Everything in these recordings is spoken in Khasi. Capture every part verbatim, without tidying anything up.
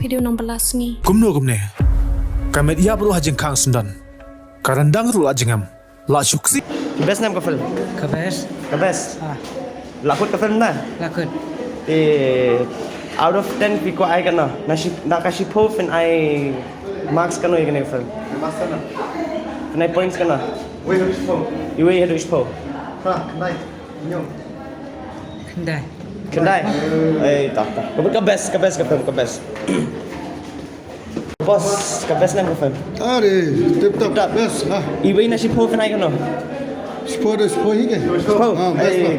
Video nang bala sngi. Kumno kumne? Ka met ïap ruh ha jingkhang syndon. Ka ryndang ruh la jingem. La shuksi. Best nam ka film? Ka best. Ka best. Ah. La kut ka film na? La kut. Eh, out of ten phi kwah ai kano? Na shi, na ka shiphew phin ai marks kano ïa kane ka film? Phin ai points kano? Iwei haduh shiphew. Iwei haduh shiphew. Ha, khyndai. Khyndai. Khyndai. Eh, ta, ta. Ka, ka best, ka best, ka film, ka best. Boss, ka best nam ka film? Are, tip top, best, ha. Iwei na shiphew phin ai kano? Shiphew de shiphew hi ke? Shiphew. Ah, best, eh.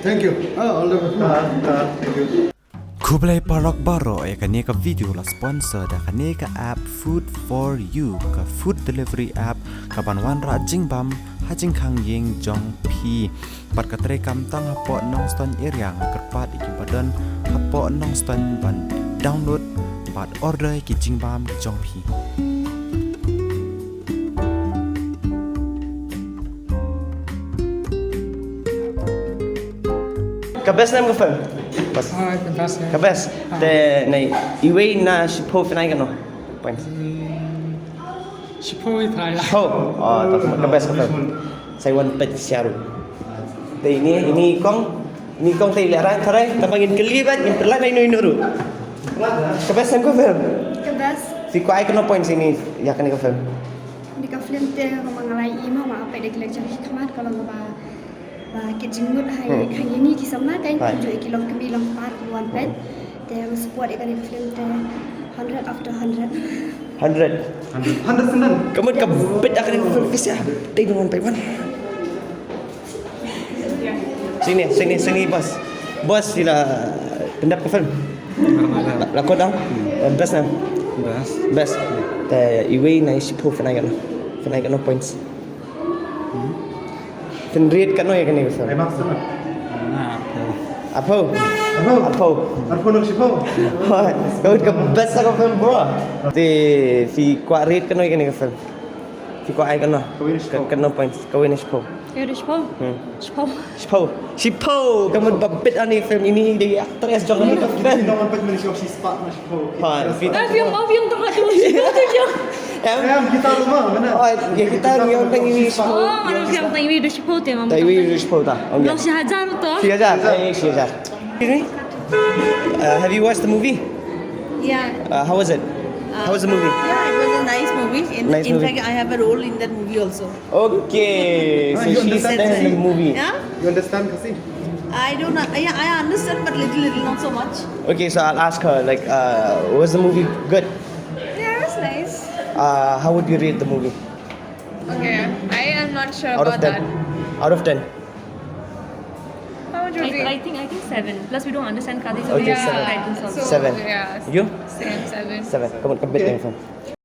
Thank you. Ah, all the best. Khublei paralok baroh, ïa kane ka video la sponsor da kane ka app Food for You, ka food delivery app kaban wanrah jingbam ha jingkhang ïing jong phi. Bad ka trei kam tang hapoh Nongstoiñ area, nga kyrpad ïa kiba don hapoh Nongstoiñ ban download bad order ïa ki jingbam ki jong phi. Ka best nam ka film? Best. Ah, ka best, eh. Ka best. Ah. Te na iwei na shiphew phin ai kano points? Hmm, shiphew hi phin ai la. Shiphew. Oh, ta ka best ka film. Sa wan peit sha ruh. Te ine, ine kong, ine kong te lehrain tharai, tang ba ngin kylli bad ngin pyrkhat ino ino ruh. Ka best nam ka film? Ka best. Phi kwah ai kano points ine ïa kane ka film? Ine ka film te, kumba nga la ïohi mo, ma peit da ki lecture ki khmat, ka long kaba, ba kit jingmut ha, hmm, ha ïing ki samla, kan, right, kumjuh ïa ki longkmie longkpar ki wan peit. Te nga support ïa kane ka film te hundred after hundred. Hundred. Hundred. Hundred syndon. Ka mut ka bit ïa kane ka film, phi sngewthuh. Te don wan peit wan. Sini, sini, sini, boss. Boss, sila pyndap ka film. La, la kut dang? Hmm. Eh, best nam? Best. Best. Te iwei na shiphew phin ai kano? Phin ai kano points? Hmm. Phin rate kano ïa kane ka film? Ai, best nam? Na, arphew. Arphew? Arphew. Arphew. Arphew na shiphew. Hooid, ka best ka film, bro. Te phi kwah rate kano ïa kane ka film? Phi kwah ai kano? Kawei na shiphew. Ka, kano points? Kawei na shiphew. Kawei na shiphew. Hmm. Shiphew. Shiphew. Shiphew. Ka mut ba bit ïa kane ka film, ine i dei actress jong kane ka film. Ine i dei actress jong kane ka film. Ha, phi. Ah, film, ah, film tang hatu shiphew tu je. Em? Em, kita rumah, mana? Oh, ïa kita rumah, ïa tang iwei shiphew. Oh, mana film tang iwei haduh shiphew te, mam. Tang iwei haduh shiphew ta. Ong ïa. Long shi hajar to. Shi hajar. Eh, shi hajar. Excuse me? Uh, have you watched the movie? Yeah. Uh, how was it? Uh, how was the movie? Yeah, it was a nice movie. In, nice in movie. Fact, I have a role in that movie also. Okay, so she's there in the movie. Ah, you understand? Yeah? You understand Khasi? I don't, uh, yeah, I understand, but little, little, not so much. Okay, so I'll ask her, like, uh, was the movie good? Yeah, it was nice. Uh, how would you rate the movie? Okay, I am not sure about that. Out of ten. Out of ten. How would you rate? I, I think, I think seven. Plus, we don't understand Khasi, so we have subtitles also. Okay, seven. So, seven. Yeah, you? Same, seven. Seven. Come on, come with me, friend.